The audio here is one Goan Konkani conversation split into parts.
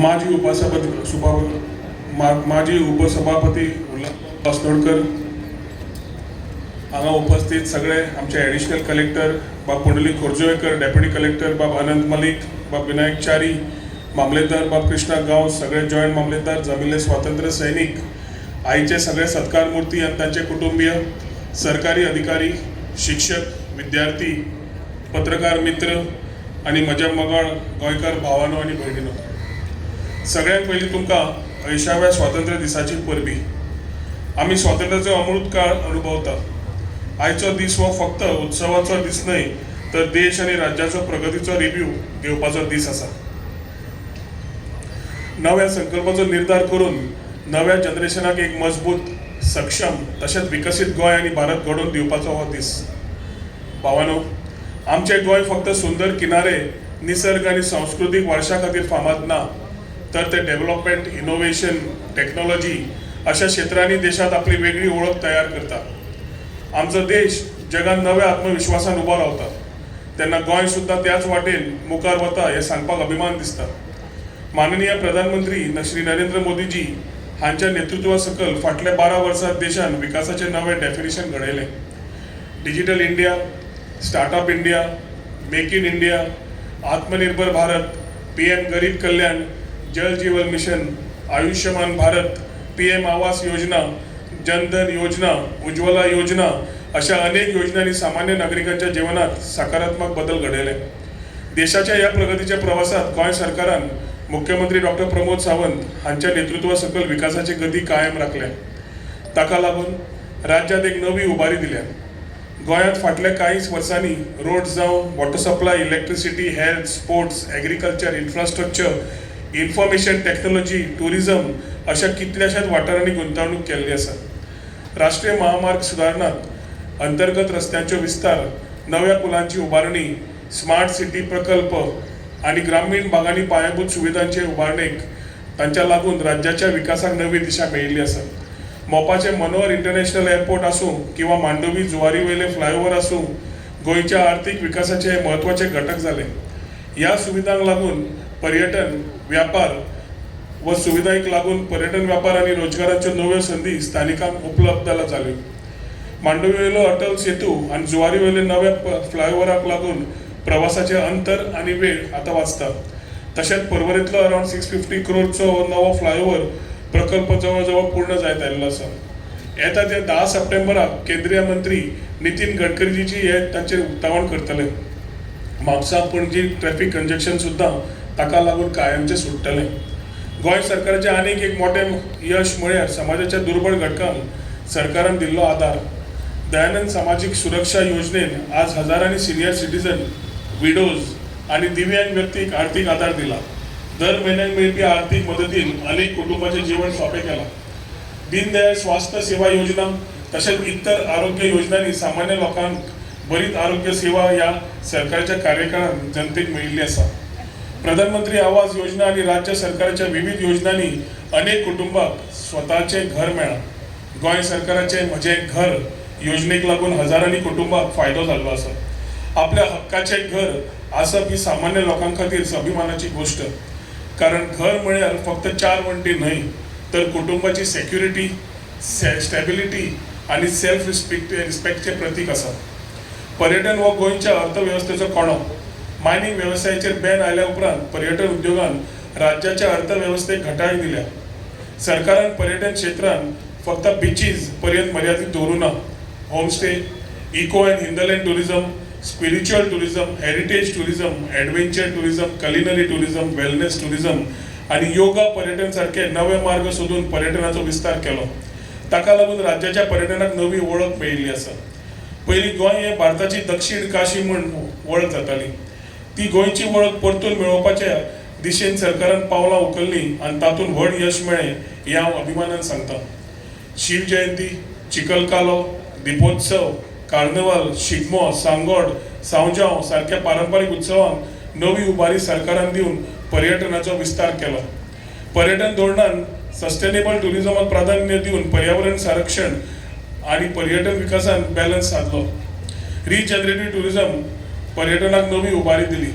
माजी उपसभापती माजी उपसभापती उल्हास अस्नोडकर, हांगा उपस्थित सगळे आमचे ॲडिशनल कलेक्टर बाब पुंडलीक खोर्जुवेकर, डेप्युटी कलेक्टर बाब अनंत मलिक, बाब विनायक च्यारी, मामलेदार बाब कृष्णा गांवस, सगळे जॉयंट मामलेदार, जमिल्ले स्वातंत्र्य सैनिक, आयचे सगळे सत्कार मूर्ती आनी तांचे कुटुंबीय, सरकारी अधिकारी, शिक्षक, विद्यार्थी, पत्रकार मित्र आनी म्हज्या मोगाळ गोंयकार भावानो आनी भयणीनो, सगळ्यांत पयलीं तुमकां 80व्या स्वातंत्र्य दिसाची परबीं. आमी स्वातंत्र्याचो अमृत काळ अनुभवता. आयचो दीस हो फक्त उत्सवाचो दीस न्हय, तर देश आनी राज्याचो प्रगतीचो रिव्यू घेवपाचो दीस आसा. नव्या संकल्पाचो निर्धार करून नव्या जनरेशनाक एक मजबूत, सक्षम तशेंच विकसीत गोंय आनी भारत घडोवन दिवपाचो हो दीस. भावानो, आमचें गोंय फक्त सुंदर किनारे, निसर्ग आनी संस्कृतीक वारशा खातीर फामाद ना, तर ते डेव्हलपमेंट, इनोव्हेशन, टेक्नॉलॉजी अशा क्षेत्रांनी देशांत आपली वेगळी वळख तयार करता. आमचो देश जगात नव्या आत्मविश्वासान उबो रावता तेन्ना गोंय सुद्दां त्याच वाटेन मुखार वता हें सांगपाक अभिमान दिसता. माननीय प्रधानमंत्री श्री नरेंद्र मोदीजी हांच्या नेतृत्वा सकयल फाटल्या 12 वर्सां देशान विकासाचें नवें definition घडयलें. Digital India, Startup India, Make in India, Atmanirbhar Bharat, PM गरीब कल्याण, जल जीवन मिशन, आयुष्यमान भारत, पीएम आवास योजना, जनधन योजना, उज्ज्वला योजना अशा अनेक योजनांनी सामान्य नागरिकांच्या जीवनात सकारात्मक बदल घडयले. देशाच्या ह्या प्रगतीच्या प्रवासात गोंय सरकारान मुख्यमंत्री डॉक्टर प्रमोद सावंत हांच्या नेतृत्वा सकयल विकासाची गती कायम राखल्या. ताका लागून राज्यात एक नवी उबारी दिल्या. गोंयांत फाटल्या कांयच वर्सांनी रोड जावं water supply, electricity, health, sports, agriculture, infrastructure, information technology, tourism अशा कितल्याशाच वाठारांनी गुंतवणूक केल्ली आसा. राष्ट्रीय महामार्ग सुदारणात अंतर्गत रस्त्यांचो विस्तार, नव्या पुलांची उबारणी, स्मार्ट सिटी प्रकल्प आनी ग्रामीण भागांनी पायाभूत सुविधांचे उबारणेक तांच्या लागून राज्याच्या विकासाक नवी दिशा मेळिल्ली आसा. मोपाचे मनोहर इंटरनॅशनल एअरपोर्ट आसूं किंवा मांडवी जुवारी वयले फ्लायओव्हर आसूं, गोंयच्या आर्थीक विकासाचे हे म्हत्वाचे घटक जाले. ह्या सुविधांक लागून पर्यटन व्यापार व सुविधांक लागून पर्यटन, व्यापार आनी रोजगाराच्यो नव्यो संदी स्थानिकांक उपलब्ध जाल्यो. मांडवी वयलो अटल सेतू आनी जुवारी वयले नव्या फ्लायओव्हराक लागून प्रवासाचे अंतर आनी वेळ आतां वाचता. तशेंच पर्वरेंतलो अरावंड 650 क्रोरचो हो नवो फ्लायओव्हर प्रकल्प जवळ जवळ पूर्ण जायत आयिल्लो आसा. येता ते 10 सप्टेंबराक केंद्रीय मंत्री नितीन गडकरीजीची हे तांचेर उक्तावण करतले. म्हापसा पणजी ट्रॅफिक कंजेशन सुद्दां ताका लागून कायमचें सुट्टलें. गोंय सरकाराचें आनीक एक मोटें यश म्हळ्यार समाजाच्या दुर्बळ घटकांक सरकारान दिल्लो आदार. दयानंद सामाजीक सुरक्षा योजनेन आज हजारांनी सिनियर सिटीजन, विडोज आनी दिव्यांग व्यक्तीक आर्थीक आदार दिला. दर म्हयन्याक मेळपी आर्थीक मदतीन अनेक कुटुंबाचें जीवन सोंपें केलां. दीनदयाळ स्वास्थ्य सेवा योजना तशेंच इतर आरोग्य योजनांनी सामान्य लोकांक बरीच आरोग्य सेवा ह्या सरकारच्या कार्यकाळात जनतेक मेळिल्ली आसा. प्रधानमंत्री आवास योजना आनी राज्य सरकाराच्या विविध योजनांनी अनेक कुटुंबाक स्वताचें घर मेळ्ळां. गोंय सरकाराचें म्हजें घर योजनेक लागून हजारांनी कुटुंबाक फायदो जाल्लो आसा. आपल्या हक्काचें घर आसप ही सामान्य लोकां खातीर अभिमानाची गोश्ट, कारण घर म्हळ्यार फक्त चार वण्टी न्हय, तर कुटुंबाची सेक्युरिटी, स्टेबिलिटी आनी सेल्फ रिस्पेक्टचें प्रतीक आसा. पर्यटन हो गोंयच्या अर्थवेवस्थेचो कणो. मायनींग वेवसायाचेर बॅन आयल्या उपरांत पर्यटन उद्योगान राज्याच्या अर्थवेवस्थेक घटाय दिल्या. सरकारान पर्यटन क्षेत्रान फक्त बिचीज पर्यंत मर्यादीत दवरूं ना. Homestay, eco and hinterland tourism, spiritual tourism, heritage tourism, adventure tourism, culinary tourism, wellness tourism आनी योगा पर्यटन सारखे नवे मार्ग सोदून पर्यटनाचो विस्तार केलो. ताका लागून राज्याच्या पर्यटनाक नवी वळख मेळिल्ली आसा. पयलीं गोंय हें भारताची दक्षीण काशी म्हूण वळख जाताली. ती गोंयची वळख परतून मेळोवपाच्या दिशेन सरकारान पावलां उखल्लीं आनी तातूंत व्हड यश मेळ्ळें हें हांव अभिमानान सांगता. शिव जयंती, चिखलकालो, दिपोत्सव, कार्निवाल, शिगमो, सांगोड, सांवजांव सारक्या पारंपारीक उत्सवांक नवी उबारी सरकारान दिवन पर्यटनाचो विस्तार केलो. पर्यटन धोरणान सस्टेनेबल टुरिझमाक प्राधान्य दिवन पर्यावरण संरक्षण आनी पर्यटन विकासान बॅलन्स सादलो. रिजनरेटीव टुरिझम पर्यटनाक नवी उबारी दिली.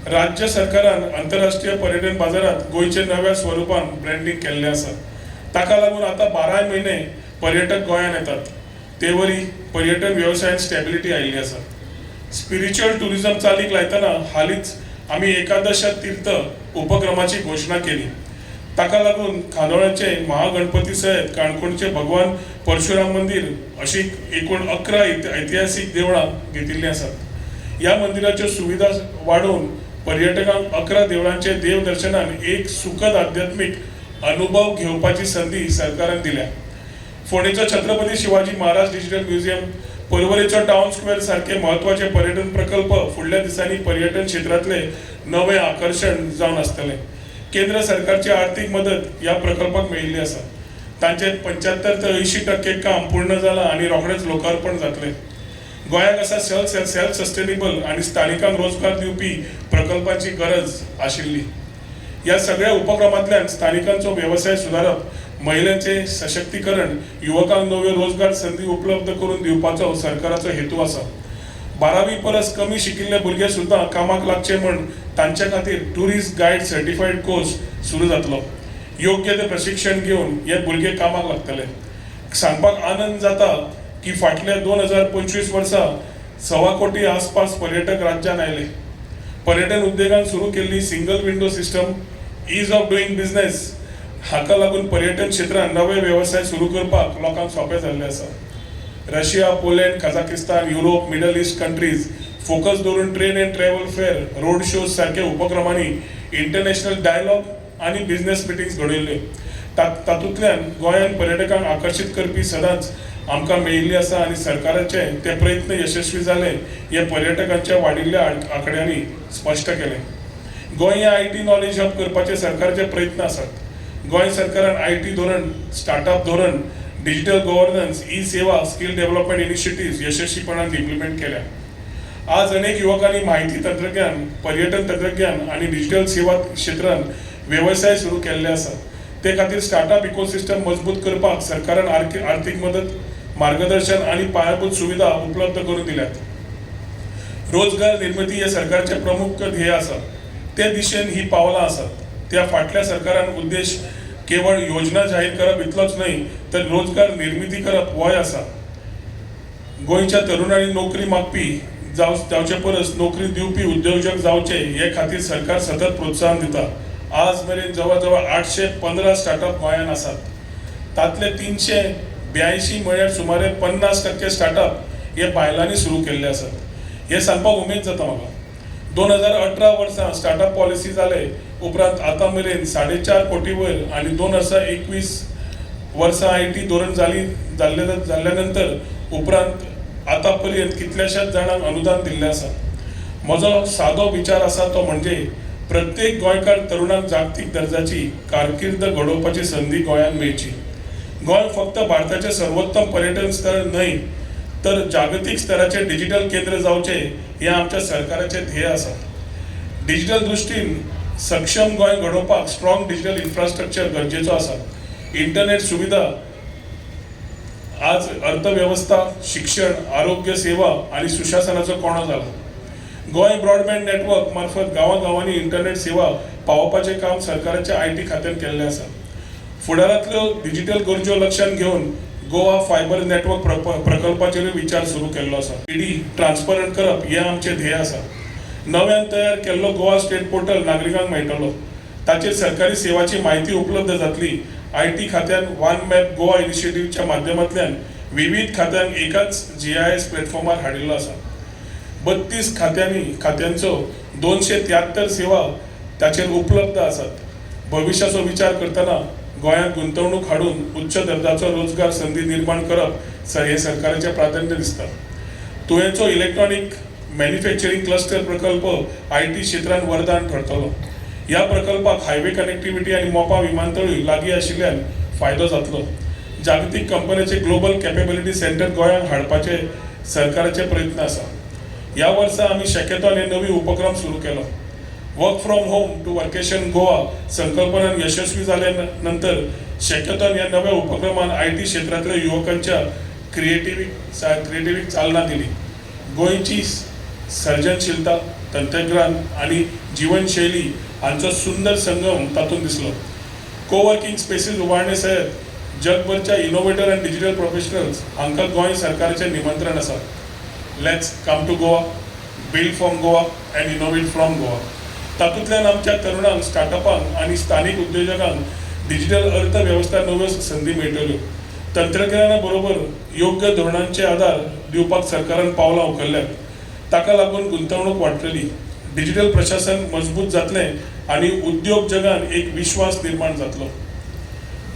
राज्य सरकारान आंतरराष्ट्रीय पर्यटन बाजारात गोंयचे नव्या स्वरुपान ब्रँडींग केल्लें आसा. ताका लागून आतां 12 म्हयने पर्यटक गोंयांत येतात. ते वरी पर्यटन वेवसायांत स्टॅबिलिटी आयिल्ली आसा. स्पिरिच्युअल टुरिझम चालीक लायतना हालींच आमी एकादश तीर्थ उपक्रमाची घोशणा केली. ताका लागून खांडोळाचे महागणपती सयत काणकोणचे भगवान परशुराम मंदीर अशी एकूण 11 ऐतिहासीक देवळां घेतिल्लीं आसात. ह्या मंदिराच्यो सुविधा वाडोवन पर्यटकांक 11 देवळांचे देवदर्शनान एक सुखद आध्यात्मीक अनुभव घेवपाची संदी सरकारान दिल्या. फोंडेचो छत्रपती शिवाजी महाराज डिजिटल म्युझियम, पर्वरेचो टावन स्क्वेअर सारखे म्हत्वाचे पर्यटन प्रकल्प फुडल्या दिसांनी पर्यटन क्षेत्रांतले नवे आकर्शण जावन आसतले. केंद्र सरकारची आर्थिक मदत ह्या प्रकल्पाक मेळिल्ली आसा. तांचे 75 ते 80% काम पूर्ण जालां आनी रोखडेंच लोकार्पण जातलें. गोंयाक आसा सेल्फ सेल्फ सस्टेनेबल आनी स्थानिकांक रोजगार दिवपी प्रकल्पाची गरज आशिल्ली. ह्या सगळ्या उपक्रमांतल्यान स्थानिकांचो वेवसाय सुदारप, महिलांचे सशक्तीकरण, युवकांक नव्यो रोजगार संदी उपलब्ध करून दिवपाचो सरकाराचो हेतू आसा. 12वी परस कमी शिकिल्ले भुरगे सुद्दां कामाक लागचे म्हूण तांचे खातीर टुरिस्ट गायड सर्टिफायड कोर्स सुरू जातलो. योग्य ते प्रशिक्षण घेवन हे भुरगे कामाक लागतले. सांगपाक आनंद जाता की फाटल्या 2025 वर्सा 1.25 कोटी आसपास पर्यटक राज्यात आयले. पर्यटन उद्देगान सुरू केल्ली single window system, ease of doing business हाका लागून पर्यटन क्षेत्रांत नवे वेवसाय सुरू करपाक लोकांक सोंपें जाल्लें आसा. Russia, Poland, Kazakhstan, Europe, Middle East countries focus दवरून train and travel fair, road shows सारक्या उपक्रमांनी इंटरनॅशनल डायलॉग आनी बिझनेस मिटिंग्स घडयल्ले. तातूंतल्यान गोंयांत पर्यटकांक आकर्शीत करपी सदांच आमकां मेळिल्ली आसा आनी सरकाराचे ते प्रयत्न यशस्वी जाले हे पर्यटकांच्या वाडिल्ल्या आंकड्यांनी स्पश्ट केलें. गोंय हे IT knowledge हब करपाचे सरकारचे प्रयत्न आसात. गोंय सरकारान IT धोरण, स्टार्टअप धोरण, डिजिटल गव्हर्नन्स, ई सेवा, स्किल डेव्हलपमेंट इनिशिएटिव्ह यशस्वीपणान इम्प्लिमेंट केल्या. आज अनेक युवकांनी माहिती तंत्रज्ञान, पर्यटन तंत्रज्ञान आनी डिजिटल सेवा क्षेत्रांत वेवसाय सुरू केल्ले आसा. ते खातीर स्टार्टअप इकोसिस्टम मजबूत करपाक सरकारान आर्थीक मदत, मार्गदर्शन आनी पायाभूत सुविधा उपलब्ध करून दिल्यात. रोजगार निर्मिती हे सरकारचे प्रमुख ध्येय आसा. ते दिशेन ही पावलां आसात. त्या फाटल्या सरकारान उद्देश केवळ योजना जाहीर करप इतलोच न्हय, तर रोजगार निर्मिती करप होय आसा. गोंयच्या तरुणांनी नोकरी मागपी जावचे परस नोकरी दिवपी उद्योजक जावचे हे खातीर सरकार सतत प्रोत्साहन दिता. आज मेरेन जवळ जवळ 815 स्टार्टअप गोंयांत आसात. तातले 382 म्हळ्यार सुमारे 50% स्टार्टअप हे बायलांनी सुरू केल्ले आसात, हें सांगपाक उमेद जाता म्हाका. 2018 वर्सा स्टार्टअप पॉलिसी जाले उपरांत आतां मेरेन 4.5 कोटी वयर आनी 2021 वर्सा IT धोरण जाली जाल्ले जाल्ल्या नंतर उपरांत आतां पर्यंत कितल्याशाच जाणांक अनुदान दिल्लें आसा. म्हजो सादो विचार आसा तो म्हणजे प्रत्येक गोंयकार तरुणाक जागतीक दर्जाची कारकीर्द घडोवपाची संदी गोंयांत मेळची. गोंय फक्त भारताचें सर्वोत्तम पर्यटन स्थळ न्हय, तर जागतीक स्तराचें डिजिटल केंद्र जावचें हें आमच्या सरकाराचें ध्येय आसा. डिजिटल दृश्टीन सक्षम गोंय घडोवपाक स्ट्रॉंग डिजिटल इन्फ्रास्ट्रक्चर गरजेचो आसा. इंटरनेट सुविधा आज अर्थवेवस्था, शिक्षण, आरोग्य सेवा आनी सुशासनाचो कणो जाला. गोंय ब्रॉडबँड नेटवर्क मार्फत गांवां गांवांनी इंटरनेट सेवा पावोवपाचें काम सरकाराच्या IT खात्यान केल्लें आसा. फुडारांतल्यो डिजिटल गरजो लक्षांत घेवन गोवा फायबर नेटवर्क प्रकल्पाचेरूय विचार सुरू केल्लो आसा. ईडी ट्रान्सपरंट करप हें आमचें ध्येय आसा. नव्यान तयार केल्लो गोवा स्टेट पोर्टल नागरिकांक मेळटलो. ताचेर सरकारी सेवाची म्हायती उपलब्ध जातली. IT खात्यान वन मॅप गोवा इनिशिएटिव्हच्या माध्यमांतल्यान विविध खात्यांक एकाच जीआयएस प्लॅटफॉर्मार हाडिल्लो आसा. 32 खात्यांचो 273 सेवा ताचेर उपलब्ध आसात. भविश्याचो विचार करतना गोंयांत गुंतवणूक हाडून उच्च दर्जाचो रोजगार संदी निर्माण करप हें सरकाराचें प्राधान्य दिसता. तुयेंचो इलेक्ट्रॉनीक मॅन्युफॅक्चरींग क्लस्टर प्रकल्प IT क्षेत्रांत वरदान ठरतलो. ह्या प्रकल्पाक हायवे कनेक्टिव्हिटी आनी मोपा विमानतळूय लागीं आशिल्ल्यान फायदो जातलो. जागतीक कंपन्याचे ग्लोबल कॅपेबिलिटी सेंटर गोंयांत हाडपाचे सरकाराचे प्रयत्न आसा. ह्या वर्सा आमी शॅकेथॉन हे नवी उपक्रम सुरू केलो. Work from home to workation Goa संकल्पनान यशस्वी जाल्या नंतर शॅकेथॉन ह्या नव्या उपक्रमान IT क्षेत्रांतल्या युवकांच्या क्रिएटिव्हिटीक चालना दिली. गोंयची सर्जनशीलता तंत्रज्ञान आनी जिवनशैली हांचो सुंदर संगम तातूंत दिसलो. कोवर्किंग स्पेसीस उबारणे सयत जगभरच्या इनोवेटर आनी डिजिटल प्रोफेशनल्स हांकां गोंय सरकाराचें निमंत्रण आसा. Let's come to Goa, build from Goa and innovate from Goa. तातूंतल्यान आमच्या तरुणांक, स्टार्टअपांक आनी स्थानीक उद्योजकांक डिजिटल अर्थवेवस्था नव्यो संदी मेळटल्यो. तंत्रज्ञाना बरोबर योग्य धोरणांचे आदार दिवपाक सरकारान पावलां उखल्ल्यांत. ताका लागून गुंतवणूक वाडटली, डिजिटल प्रशासन मजबूत जातलें आनी उद्योग जगान एक विश्वास निर्माण जातलो.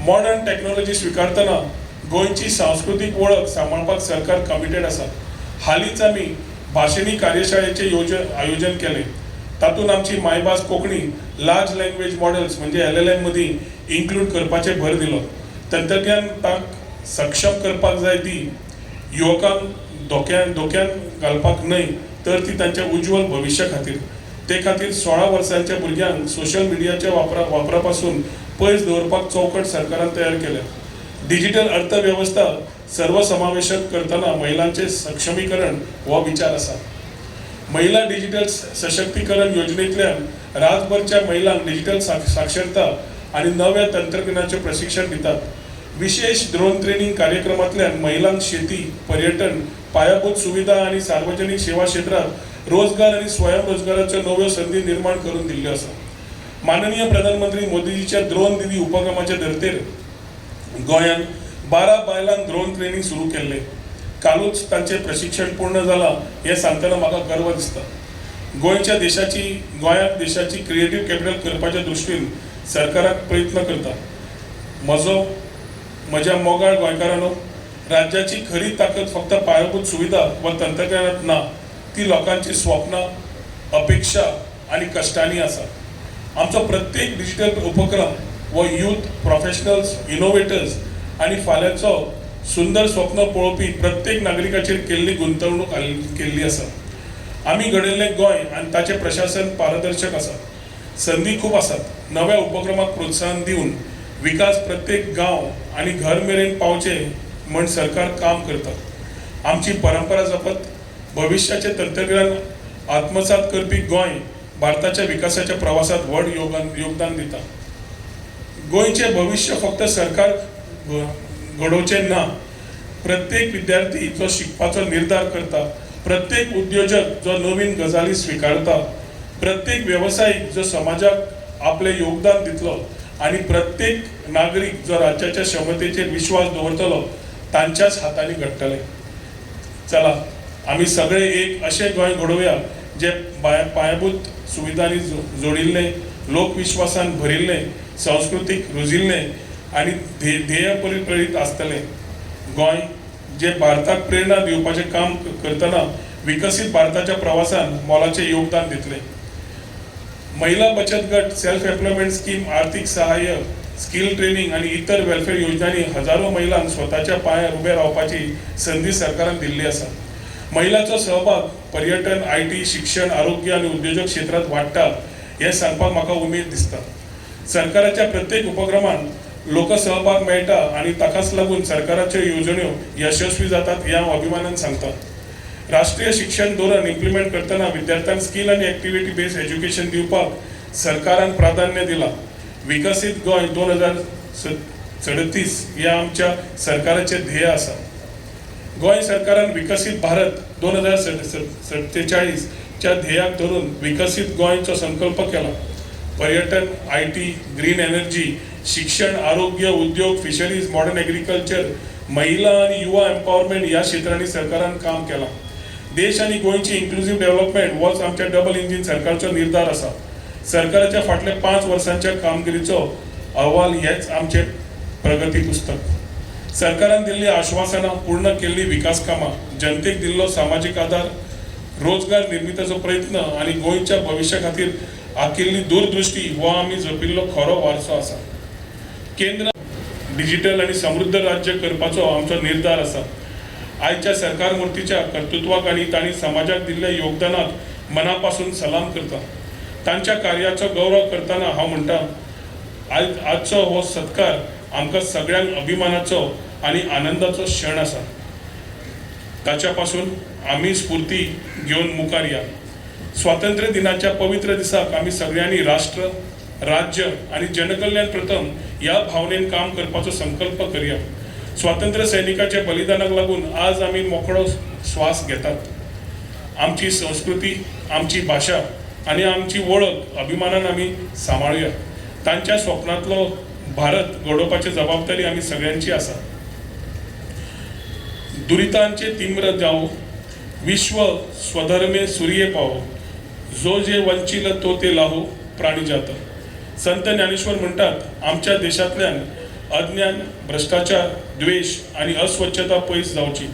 मॉडर्न टॅक्नोलॉजी स्विकारतना गोंयची सांस्कृतीक वळख सांबाळपाक सरकार कमिटेड आसा. हालींच आमी भाशेणी कार्यशाळेचें आयोजन केलें. तातूंत आमची मायभास कोंकणी लार्ज लँग्वेज मॉडल्स म्हणजे एलएलएम मदीं इन्क्लूड करपाचेर भर दिलो. तंत्रज्ञान तांक सक्षम करपाक जाय, ती युवकांक धोक्यान घालपाक न्हय, तर ती तांच्या उज्ज्वल भविश्या खातीर. ते खातीर 16 वर्सांच्या भुरग्यांक सोशल मिडियाच्या वापरा पासून पयस दवरपाक चौकट सरकारान तयार केल्या. डिजिटल अर्थवेवस्था सर्वसमावेशक करतना महिलांचे सक्षमीकरण हो विचार आसा. महिला डिजिटल सशक्तीकरण योजनेंतल्यान रातभरच्या महिलांक डिजिटल साक्षरता आनी नव्या तंत्रज्ञानाचें प्रशिक्षण दितात. विशेष ड्रोन ट्रेनिंग कार्यक्रमांतल्यान महिलांक शेती, पर्यटन, पायाभूत सुविधा आनी सार्वजनीक सेवा क्षेत्रांत रोजगार आनी स्वयंरोजगाराच्यो नव्यो संदी निर्माण करून दिल्ल्यो आसा. माननीय प्रधानमंत्री मोदीजीच्या द्रोण दिदी उपक्रमाच्या धर्तेर गोंयांत 12 बायलांक ड्रोन ट्रेनिंग सुरू केल्लें. कालूच तांचें प्रशिक्षण पूर्ण जालां हें सांगतना म्हाका गर्व दिसता. गोंयाक देशाची क्रिएटीव कॅपिटल करपाच्या दृश्टीन सरकाराक प्रयत्न करता. म्हज्या मोगाळ गोंयकारांनो, राज्याची खरी ताकद फक्त पायाभूत सुविधा वा तंत्रज्ञानात ना, ती लोकांची स्वप्नां, अपेक्षा आनी कश्टांनी आसा. आमचो प्रत्येक डिजिटल उपक्रम हो यूथ, प्रोफेशनल्स, इनोवेटर्स आनी फाल्यांचो सुंदर स्वप्न पळोवपी प्रत्येक नागरिकाचेर केल्ली गुंतवणूक केल्ली आसा. आमी घडयल्लें गोंय आनी ताचें प्रशासन पारदर्शक आसा. संदी खूब आसात. नव्या उपक्रमाक प्रोत्साहन दिवन विकास प्रत्येक गांव आनी घर मेरेन पावचें म्हण सरकार काम करता. आमची परंपरा जपत भविश्याचें तंत्रज्ञान आत्मसात करपी गोंय भारताच्या विकासाच्या प्रवासात व्हड योगदान दिता. गोंयचें भविश्य फक्त सरकार घडोवचें ना. प्रत्येक विद्यार्थी जो शिकपाचो निर्धार करता, प्रत्येक उद्योजक जो नवीन गजाली स्विकारता, प्रत्येक वेवसायीक जो समाजाक आपलें योगदान दितलो आनी प्रत्येक नागरीक जो राज्याच्या क्षमतेचेर विश्वास दवरतलो, तांच्याच हातांनी घडटलें. चला, आमी सगळे एक अशें गोंय घडोवया जें पायाभूत सुविधांनी जोडिल्लें, लोकविश्वासान भरिल्लें, संस्कृतीक रुजिल्लें आनी ध्येय प्रेरीत आसतलें. गोंय जें भारताक प्रेरणा दिवपाचें काम करतना विकसीत भारताच्या प्रवासान मोलाचें योगदान दितलें. महिला बचत गट, सेल्फ एम्प्लॉयमेंट स्कीम, आर्थिक सहाय्य, स्किल ट्रेनिंग आनी इतर वेलफेअर योजनांनी हजारो महिलांक स्वताच्या पांयार उबे रावपाची संदी सरकारान दिल्ली आसा. महिलांचो सहभाग पर्यटन, IT, शिक्षण, आरोग्य आनी उद्योजक क्षेत्रांत वाडटा हें सांगपाक म्हाका उमेद दिसता. सरकाराच्या प्रत्येक उपक्रमान लोकसहभाग मेळटा आनी ताकाच लागून सरकाराच्यो येवजण्यो यशस्वी जातात हें हांव अभिमानान सांगता. राष्ट्रीय शिक्षण धोरण इम्प्लिमेंट करतना विद्यार्थ्यांक स्किल आनी एक्टिविटी बेस्ड एज्युकेशन दिवपाक सरकारान प्राधान्य दिलां. विकसीत गोंय 2037 हे आमच्या सरकाराचें ध्येय आसा. गोंय सरकारान विकसीत भारत 2047च्या ध्येयाक धरून विकसीत गोंयचो संकल्प केला. पर्यटन, IT, green energy, शिक्षण, आरोग्य, उद्योग, फिशरीज, मॉडर्न एग्रीकल्चर, महिला आनी युवा एम्पावरमेंट ह्या क्षेत्रांनी सरकारान काम केलां. देश आनी गोंयची इन्क्लुझीव डेव्हलपमेंट होच आमच्या डबल इंजीन सरकारचो निर्धार आसा. सरकाराच्या फाटल्या 5 वर्सांच्या कामगिरीचो अहवाल हेच आमचें प्रगती पुस्तक. सरकारान दिल्ली आश्वासनां, पूर्ण केल्ली विकास कामां, जनतेक दिल्लो सामाजीक आदार, रोजगार निर्मितीचो प्रयत्न आनी गोंयच्या भविश्या खातीर आखिल्ली दूरदृश्टी हो आमी जपिल्लो खरो वारसो आसा. केंद्र डिजिटल आनी समृद्ध राज्य करपाचो आमचो निर्धार आसा. आयच्या सरकार मूर्तीच्या कर्तृत्वाक आनी तांणी समाजाक दिल्ल्या योगदानाक मना पासून सलाम करता. तांच्या कार्याचो गौरव करतना हांव म्हणटा, आजचो हो सत्कार आमकां सगळ्यांक अभिमानाचो आनी आनंदाचो क्षण आसा. ताच्या पासून आमी स्फूर्ती घेवन मुखार या. स्वातंत्र्य दिनाच्या पवित्र दिसाक आमी सगळ्यांनी राष्ट्र, राज्य आनी जनकल्याण प्रथम ह्या भावनेन काम करपाचो संकल्प करया. स्वातंत्र्य सैनिकाच्या बलिदानाक लागून आज आमी मोकळो श्वास घेतात. आमची संस्कृती, आमची भाशा आनी आमची वळख अभिमानान आमी सांबाळुया. तांच्या स्वप्नांतलो भारत घडोवपाची जबाबदारी आमी सगळ्यांची आसा. दुरितांचे तिम्र जावो, विश्व स्वधर्मे सूर्ये पावो, जो जे वंचिल तो ते लाहो प्राणी जात. संत ज्ञानेश्वर म्हणटात, आमच्या देशांतल्यान अज्ञान, भ्रश्टाचार, द्वेश आनी अस्वच्छता पयस जावची.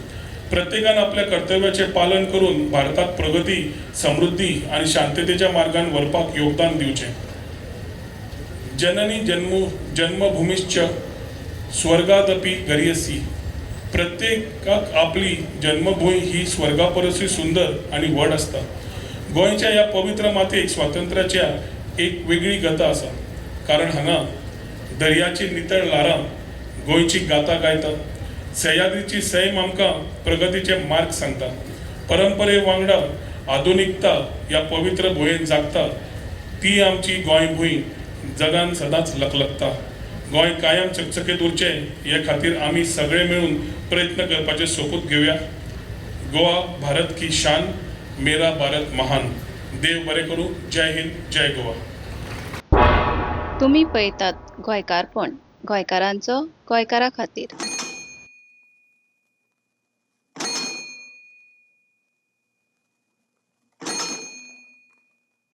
प्रत्येकान आपल्या कर्तव्याचें पालन करून भारताक प्रगती, समृद्धी आनी शांततेच्या मार्गान व्हरपाक योगदान दिवचें. जननी जन्मभूमिश्च स्वर्गादपि गरीयसी. प्रत्येकाक आपली जन्मभूंय ही स्वर्गा परसूय सुंदर आनी व्हड आसता. गोंयच्या ह्या पवित्र मातयेक स्वातंत्र्याच्या एक वेगळी गता आसा, कारण हांगा दर्याची नितळ ल्हारां गोंयची गाथा गायता. सह्याद्रीची सैम आमकां प्रगतीचे मार्ग सांगता. परंपरे वांगडा आधुनिकता ह्या पवित्र भुंयेन जागता. ती आमची गोंय भूंय जगान सदांच लखलखता. गोंय कायम चकचकीत उरचें हे खातीर आमी सगळे मेळून प्रयत्न करपाचे सोपूत घेवया. गोवा भारत की शान, मेरा भारत महान. देव बरें करूं. जय हिंद, जय गोवा. तुमी पळयतात गोंयकारपण, गोंयकारांचो गोंयकारा खातीर.